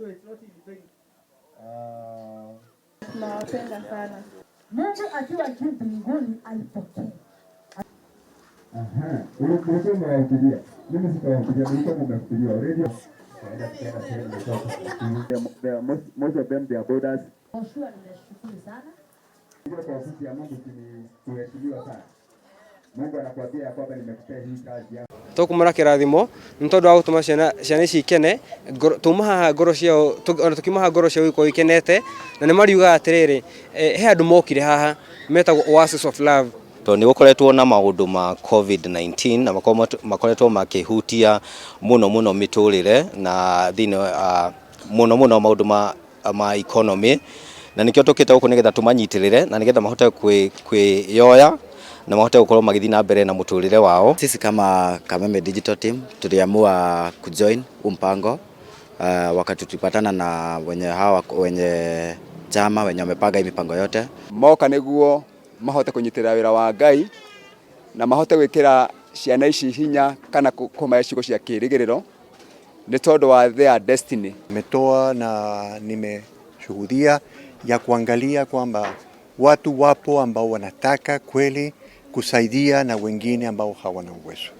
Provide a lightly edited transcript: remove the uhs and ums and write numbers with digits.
So it's not in vain. Tunawapenda sana. Mungu akiwa juu mbinguni aipokee. Aha, ulikuwa umewahubiria. Mimi sitawahubiria, mlikuwa mmehubiriwa already. Tukaenda sehemu ilikuwa most of them, they are boarders. Joshua, nimeshukuru sana. Kwa ofisi ya Mungu ni kuheshimiwa sana. Mungu anakuambia ya kwamba nimekupea hii kazi yako. Tũkũmũra kĩrathimo nĩ tondũ wa gũtũma ciana ici ikene. Tuma haha ngoro ciao, ona tũkiuma ngoro ciao ikorwo ikenete, na nĩ mariugaga atĩrĩrĩ, he andũ mokire haha metagwo Oasis of Love. Tondũ nĩ gũkoretwo na maũndũ ma COVID-19 na makoretwo makĩhutia mũno mũno mĩtũrĩre na thĩinĩ mũno mũno maũndũ ma economy, na nĩkĩo tũkĩte gũkũ nĩgetha tũmanyitĩrĩre na nĩgetha mahote kwĩyoya na mahote gũkorwo magĩthiĩ na mbere na mũtũrĩre wao. Sisi kama Kameme Digital Team tuliamua kujoin huu mpango wakati tulipatana na wenye hawa wenye chama wenye wamepanga hii mipango yote. Moka nĩguo mahote kũnyitĩrĩra wĩra wa Ngai na mahote gwĩkĩra ciana ici hinya kana kũmahe ciugo cia kĩĩrĩgĩrĩro nĩ tondũ wa their destiny. Nimetoa na nimeshuhudia ya kuangalia kwamba watu wapo ambao wanataka kweli kusaidia na wengine ambao hawana uwezo.